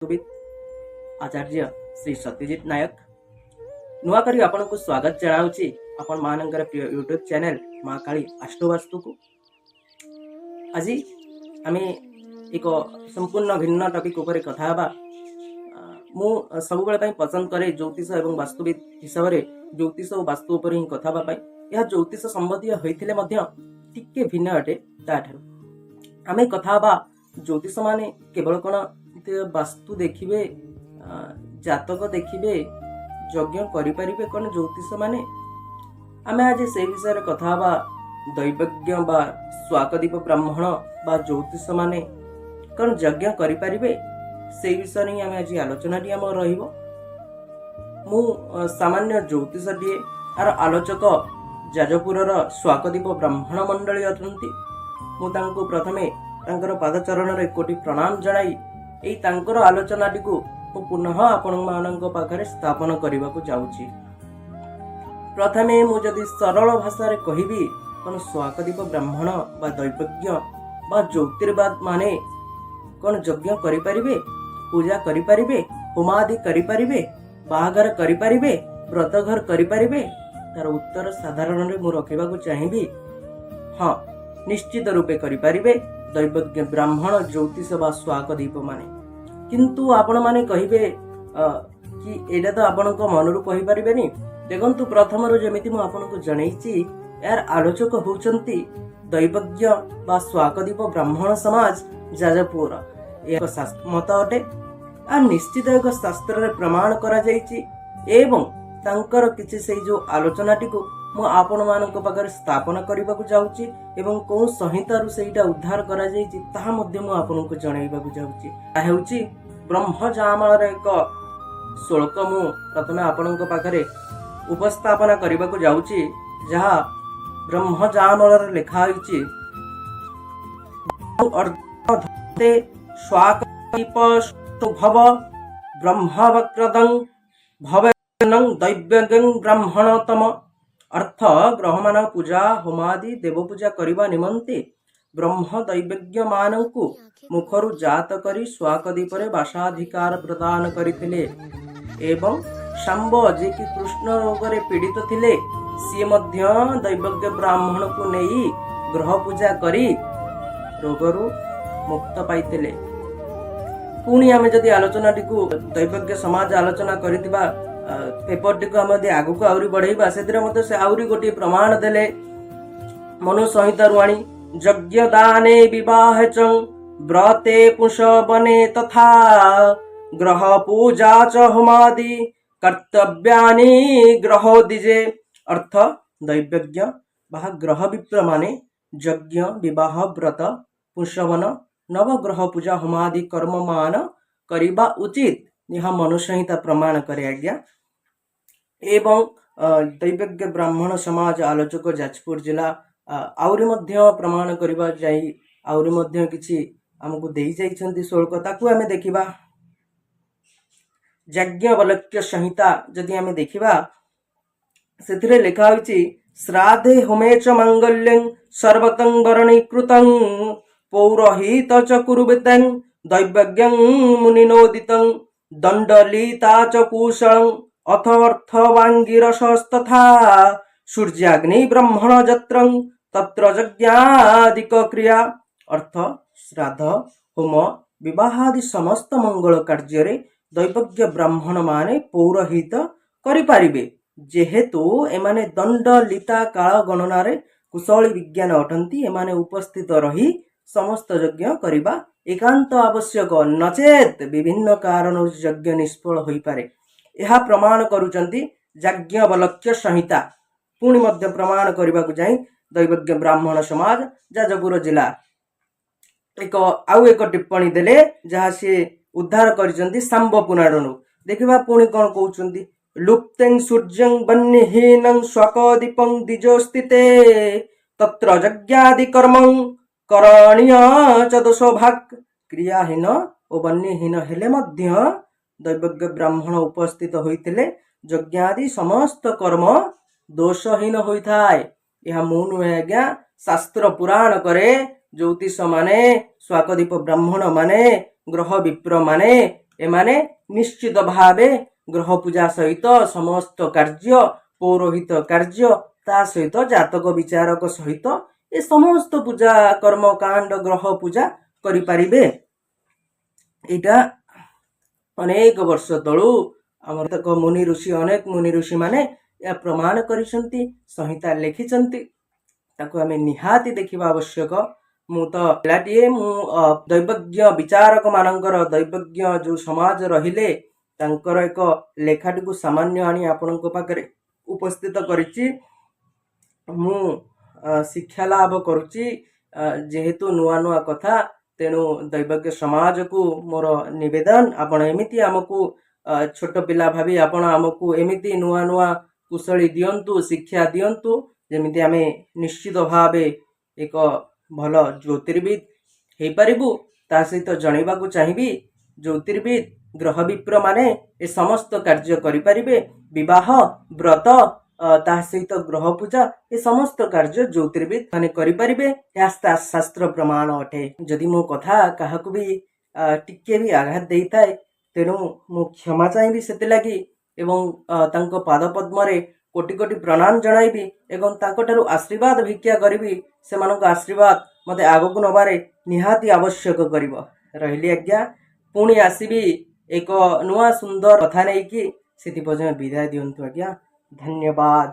ବାସ୍ତୁବିତ୍ ଆଚାର୍ଯ୍ୟ ଶ୍ରୀ ସତ୍ୟଜିତ ନାୟକ ନୂଆ କରି ଆପଣଙ୍କୁ ସ୍ୱାଗତ ଜଣାଉଛି ଆପଣମାନଙ୍କର ପ୍ରିୟ ୟୁଟ୍ୟୁବ୍ ଚ୍ୟାନେଲ୍ ମା କାଳୀ ଆଷ୍ଟ୍ରୋବାସ୍ତୁକୁ। ଆଜି ଆମେ ଏକ ସମ୍ପୂର୍ଣ୍ଣ ଭିନ୍ନ ଟପିକ୍ ଉପରେ କଥା ହେବା। ମୁଁ ସବୁବେଳେ ପାଇଁ ପସନ୍ଦ କରେ ଜ୍ୟୋତିଷ ଏବଂ ବାସ୍ତୁବିତ୍ ହିସାବରେ ଜ୍ୟୋତିଷ ଓ ବାସ୍ତୁ ଉପରେ ହିଁ କଥା ହେବା ପାଇଁ। ଏହା ଜ୍ୟୋତିଷ ସମ୍ବନ୍ଧୀୟ ହୋଇଥିଲେ ମଧ୍ୟ ଟିକେ ଭିନ୍ନ ଅଟେ। ତାଠାରୁ ଆମେ କଥା ହେବା, ଜ୍ୟୋତିଷ ମାନେ କେବଳ କ'ଣ ବାସ୍ତୁ ଦେଖିବେ, ଜାତକ ଦେଖିବେ, ଯଜ୍ଞ କରିପାରିବେ କ'ଣ ଜ୍ୟୋତିଷ ମାନେ? ଆମେ ଆଜି ସେଇ ବିଷୟରେ କଥା ହେବା। ଦୈବଜ୍ଞ ବା ସ୍ୱାକଦୀପ ବ୍ରାହ୍ମଣ ବା ଜ୍ୟୋତିଷ ମାନେ କ'ଣ ଯଜ୍ଞ କରିପାରିବେ, ସେଇ ବିଷୟରେ ହିଁ ଆମେ ଆଜି ଆଲୋଚନାଟି ଆମର ରହିବ। ମୁଁ ସାମାନ୍ୟ ଜ୍ୟୋତିଷଟିଏ, ଆର ଆଲୋଚକ ଯାଜପୁରର ସ୍ୱାକଦୀପ ବ୍ରାହ୍ମଣ ମଣ୍ଡଳୀ ଅଛନ୍ତି। ମୁଁ ତାଙ୍କୁ ପ୍ରଥମେ ତାଙ୍କର ପାଦଚରଣରେ କୋଟି ପ୍ରଣାମ ଜଣାଇ ଏଇ ତାଙ୍କର ଆଲୋଚନାଟିକୁ ମୁଁ ପୁନଃ ଆପଣମାନଙ୍କ ପାଖରେ ସ୍ଥାପନ କରିବାକୁ ଯାଉଛି। ପ୍ରଥମେ ମୁଁ ଯଦି ସରଳ ଭାଷାରେ କହିବି, କ'ଣ ସ୍ୱାକଦୀପ ବ୍ରାହ୍ମଣ ବା ଦୈବଜ୍ଞ ବା ଜ୍ୟୋତିର୍ବିଦ ମାନେ କ'ଣ ଯଜ୍ଞ କରିପାରିବେ, ପୂଜା କରିପାରିବେ, ହୋମାଦି କରିପାରିବେ, ବାହାଘର କରିପାରିବେ, ବ୍ରତଘର କରିପାରିବେ? ତାର ଉତ୍ତର ସାଧାରଣରେ ମୁଁ ରଖିବାକୁ ଚାହିଁବି, ହଁ, ନିଶ୍ଚିତ ରୂପେ କରିପାରିବେ ଦୈବଜ୍ଞ, ବ୍ରାହ୍ମଣ, ଜ୍ୟୋତିଷ ବା ସ୍ୱାକଦୀପ ମାନେ। କିନ୍ତୁ ଆପଣମାନେ କହିବେ କି ଏଇଟା ତ ଆପଣଙ୍କ ମନରୁ କହିପାରିବେନି। ଦେଖନ୍ତୁ, ପ୍ରଥମରୁ ଯେମିତି ମୁଁ ଆପଣଙ୍କୁ ଜଣେଇଛି, ଏହାର ଆଲୋଚକ ହେଉଛନ୍ତି ଦୈବଜ୍ଞ ବା ସ୍ୱାକଦୀପ ବ୍ରାହ୍ମଣ ସମାଜ, ଯାଜପୁର। ଏହା ଏକ ମତ ଅଟେ। ଏହା ନିଶ୍ଚିତ ଏକ ଶାସ୍ତ୍ରରେ ପ୍ରମାଣ କରାଯାଇଛି ଏବଂ ତାଙ୍କର କିଛି ସେଇ ଯୋଉ ଆଲୋଚନାଟିକୁ ମୁଁ ଆପଣମାନଙ୍କ ପାଖରେ ସ୍ଥାପନ କରିବାକୁ ଯାଉଛି ଏବଂ କେଉଁ ସଂହିତାରୁ ସେଇଟା ଉଦ୍ଧାର କରାଯାଇଛି, ତାହା ମଧ୍ୟ ମୁଁ ଆପଣଙ୍କୁ ଜଣାଇବାକୁ ଯାଉଛି। ତାହା ହେଉଛି ବ୍ରହ୍ମଜାମାଳର ଏକ ଶ୍ଳୋକ। ମୁଁ ପ୍ରଥମେ ଆପଣଙ୍କ ପାଖରେ ଉପସ୍ଥାପନା କରିବାକୁ ଯାଉଛି, ଯାହା ବ୍ରହ୍ମଜାମଳରେ ଲେଖା ହୋଇଛି। ଅର୍ଦ୍ଧେ ସ୍ୱାକଦୀପ ଭବ ବ୍ରହ୍ମବକ୍ରଦଂ ଭବେନଂ ଦୈବ୍ୟଜ୍ଞ ବ୍ରାହ୍ମଣତମ। ଅର୍ଥ, ଗ୍ରହମାନ ପୂଜା, ହୋମାଦି ଦେବ ପୂଜା କରିବା ନିମନ୍ତେ ବ୍ରହ୍ମ ଦୈବଜ୍ଞ ମାନଙ୍କୁ ମୁଖରୁ ଜାତ କରି ସ୍ୱାକଦୀପରେ ବାସାଧିକାର ପ୍ରଦାନ କରିଥିଲେ ଏବଂ ଶାମ୍ବ, ଯିଏକି କୃଷ୍ଣ ରୋଗରେ ପୀଡ଼ିତ ଥିଲେ, ସିଏ ମଧ୍ୟ ଦୈବଜ୍ଞ ବ୍ରାହ୍ମଣକୁ ନେଇ ଗ୍ରହ ପୂଜା କରି ରୋଗରୁ ମୁକ୍ତ ପାଇଥିଲେ। ପୁଣି ଆମେ ଯଦି ଆଲୋଚନାଟିକୁ ଦୈବଜ୍ଞ ସମାଜ ଆଲୋଚନା କରିଥିବା ପେପରଟିକୁ ଆମେ ଯଦି ଆଗକୁ ଆହୁରି ବଢେଇବା, ସେଥିରେ ମଧ୍ୟ ସେ ଆହୁରି ଗୋଟିଏ ପ୍ରମାଣ ଦେଲେ ମନୁ ସଂହିତାରୁ ଆଣି। ଯଜ୍ଞ ଦାନେ ବିବାହ ଚ ବ୍ରତେ ପୁଂସବନେ ତଥା ଗ୍ରହ ପୂଜା ଚ ହୋମାଦି କର୍ତ୍ତବ୍ୟାନି ଗ୍ରହ ଦ୍ୱିଜେ। ଅର୍ଥ, ଦୈବଜ୍ଞ ବା ଗ୍ରହ ବିପ୍ର ମାନେ ଯଜ୍ଞ, ବିବାହ, ବ୍ରତ, ପୁଂସବନ, ନବଗ୍ରହ ପୂଜା, ହୋମାଦି କର୍ମମାନ କରିବା ଉଚିତ। ଏହା ମନୁସଂହିତା ପ୍ରମାଣ କରେ ଆଜ୍ଞା। ଏବଂ ଦୈବଜ୍ଞ ବ୍ରାହ୍ମଣ ସମାଜ ଆଲୋଚକ ଯାଜପୁର ଜିଲ୍ଲା ଆହୁରି ମଧ୍ୟ ପ୍ରମାଣ କରିବା ଯାଇ ଆହୁରି ମଧ୍ୟ କିଛି ଆମକୁ ଦେଇ ଯାଇଛନ୍ତି ଶ୍ଳୋକ, ତାକୁ ଆମେ ଦେଖିବା। ଯାଜ୍ଞବଲକ୍ୟ ସଂହିତା ଯଦି ଆମେ ଦେଖିବା, ସେଥିରେ ଲେଖା ହୋଇଛି, ଶ୍ରାଦ୍ଧେ ହୋମେ ଚ ମାଙ୍ଗଲ୍ୟଂ ସର୍ବତଂ ବରଣୀକୃତଂ ପୌରୋହିତ ଚ କୁର୍ବିତଂ ଦୈବଜ୍ଞଂ ମୁନିନୋଦିତଂ ଦଣ୍ଡଲିତା ଚ କୁଶଳଂ ଅଥ ଅର୍ଥବାଙ୍ଗିରସସ୍ତଥା ସୂର୍ଯ୍ୟାଗ୍ନି ବ୍ରହ୍ମଣ ଯତ୍ରଂ ତତ୍ର ଯଜ୍ଞାଦିକ କ୍ରିୟା। ଅର୍ଥ, ଶ୍ରାଦ୍ଧ, ହୋମ, ବିବାହ ଆଦି ସମସ୍ତ ମଙ୍ଗଳ କାର୍ଯ୍ୟରେ ଦୈବଜ୍ଞ ବ୍ରାହ୍ମଣ ମାନେ ପୌରୋହିତ କରିପାରିବେ। ଯେହେତୁ ଏମାନେ ଦଣ୍ଡ ଲିତା କାଳ ଗଣନାରେ କୁଶଳୀ ବିଜ୍ଞାନ ଅଟନ୍ତି, ଏମାନେ ଉପସ୍ଥିତ ରହି ସମସ୍ତ ଯଜ୍ଞ କରିବା ଏକାନ୍ତ ଆବଶ୍ୟକ, ନଚେତ୍ ବିଭିନ୍ନ କାରଣରୁ ଯଜ୍ଞ ନିଷ୍ଫଳ ହୋଇପାରେ। ଏହା ପ୍ରମାଣ କରୁଛନ୍ତି ଯାଜ୍ଞବଲକ୍ୟ ସଂହିତା। ପୁଣି ମଧ୍ୟ ପ୍ରମାଣ କରିବାକୁ ଯାଇ ଦୈବଜ୍ଞ ବ୍ରାହ୍ମଣ ସମାଜ, ଯାଜପୁର ଜିଲ୍ଲା ଏକ ଆଉ ଏକ ଟିପ୍ପଣୀ ଦେଲେ, ଯାହା ସିଏ ଉଦ୍ଧାର କରିଛନ୍ତି ଶାମ୍ବ ପୁରାଣରୁ। ଦେଖିବା ପୁଣି କଣ କହୁଛନ୍ତି। ଲୁପ୍ତେଂ ସୂର୍ଯ୍ୟଂ ବହ୍ନିହୀନଂ ସ୍ୱକଦୀପଂ ଦ୍ୱିଜସ୍ଥିତେ ତତ୍ର ଯଜ୍ଞାଦି କର୍ମଂ କରଣୀୟ ଚ ଦୋଷଭାକ୍। କ୍ରିୟାହୀନ ଓ ବହ୍ନିହୀନ ହେଲେ ମଧ୍ୟ ଦୈବଜ୍ଞ ବ୍ରାହ୍ମଣ ଉପସ୍ଥିତ ହୋଇଥିଲେ ଯଜ୍ଞାଦି ସମସ୍ତ କର୍ମ ଦୋଷହୀନ ହୋଇଥାଏ। ଏହା ମୁଁ ନୁହେଁ ଆଜ୍ଞା, ଶାସ୍ତ୍ର ପୁରାଣ କରେ ଜ୍ୟୋତିଷ ମାନେ, ସ୍ୱାକଦୀପ ବ୍ରାହ୍ମଣ ମାନେ, ଗ୍ରହ ବିପ୍ର ମାନେ ଏମାନେ ନିଶ୍ଚିତ ଭାବେ ଗ୍ରହ ପୂଜା ସହିତ ସମସ୍ତ କାର୍ଯ୍ୟ, ପୌରୋହିତ କାର୍ଯ୍ୟ, ତା ସହିତ ଜାତକ ବିଚାରକ ସହିତ ଏ ସମସ୍ତ ପୂଜା କର୍ମକାଣ୍ଡ, ଗ୍ରହ ପୂଜା କରିପାରିବେ। ଏଇଟା ଅନେକ ବର୍ଷ ତଳୁ ଆମର ମୁନି ଋଷି, ଅନେକ ମୁନି ଋଷି ମାନେ ଏହା ପ୍ରମାଣ କରିଛନ୍ତି, ସଂହିତା ଲେଖିଛନ୍ତି। ତାକୁ ଆମେ ନିହାତି ଦେଖିବା ଆବଶ୍ୟକ। ମୁଁ ତ ପିଲାଟିଏ, ମୁଁ ଦୈବଜ୍ଞ ବିଚାରକ ମାନଙ୍କର, ଦୈବଜ୍ଞ ଯୋଉ ସମାଜ ରହିଲେ, ତାଙ୍କର ଏକ ଲେଖାଟିକୁ ସାମାନ୍ୟ ଆଣି ଆପଣଙ୍କ ପାଖରେ ଉପସ୍ଥିତ କରିଛି। ମୁଁ ଶିକ୍ଷା ଲାଭ କରୁଛି, ଯେହେତୁ ନୂଆ ନୂଆ କଥା। ତେଣୁ ଦୈବଜ୍ଞ ସମାଜକୁ ମୋର ନିବେଦନ, ଆପଣ ଏମିତି ଆମକୁ ଛୋଟ ପିଲା ଭାବି ଆପଣ ଆମକୁ ଏମିତି ନୂଆ ନୂଆ କୁଶଳୀ ଦିଅନ୍ତୁ, ଶିକ୍ଷା ଦିଅନ୍ତୁ, ଯେମିତି ଆମେ ନିଶ୍ଚିତ ଭାବେ ଏକ ଭଲ ଜ୍ୟୋତିର୍ବିଦ ହେଇପାରିବୁ। ତା ସହିତ ଜଣେଇବାକୁ ଚାହିଁବି, ଜ୍ୟୋତିର୍ବିଦ, ଗ୍ରହ ବିପ୍ର ମାନେ ଏ ସମସ୍ତ କାର୍ଯ୍ୟ କରିପାରିବେ। ବିବାହ, ବ୍ରତ, ତା ସହିତ ଗ୍ରହ ପୂଜା, ଏ ସମସ୍ତ କାର୍ଯ୍ୟ ଜ୍ୟୋତିର୍ବିଦ ମାନେ କରିପାରିବେ। ଏହା ଶାସ୍ତ୍ର ପ୍ରମାଣ ଅଟେ। ଯଦି ମୋ କଥା କାହାକୁ ବି ଟିକେ ବି ଆଘାତ ଦେଇଥାଏ, ତେଣୁ ମୁଁ କ୍ଷମା ଚାହିଁବି ସେଥିଲାଗି ଏବଂ ତାଙ୍କ ପାଦ ପଦ୍ମରେ କୋଟି କୋଟି ପ୍ରଣାମ ଜଣାଇବି ଏବଂ ତାଙ୍କଠାରୁ ଆଶୀର୍ବାଦ ଭିକ୍ଷା କରିବି। ସେମାନଙ୍କ ଆଶୀର୍ବାଦ ମୋତେ ଆଗକୁ ନେବାରେ ନିହାତି ଆବଶ୍ୟକ କରିବ। ରହିଲି ଆଜ୍ଞା, ପୁଣି ଆସିବି ଏକ ନୂଆ ସୁନ୍ଦର କଥା ନେଇକି। ସେଥି ପର୍ଯ୍ୟନ୍ତ ବିଦାୟ ଦିଅନ୍ତୁ ଆଜ୍ଞା, ଧନ୍ୟବାଦ।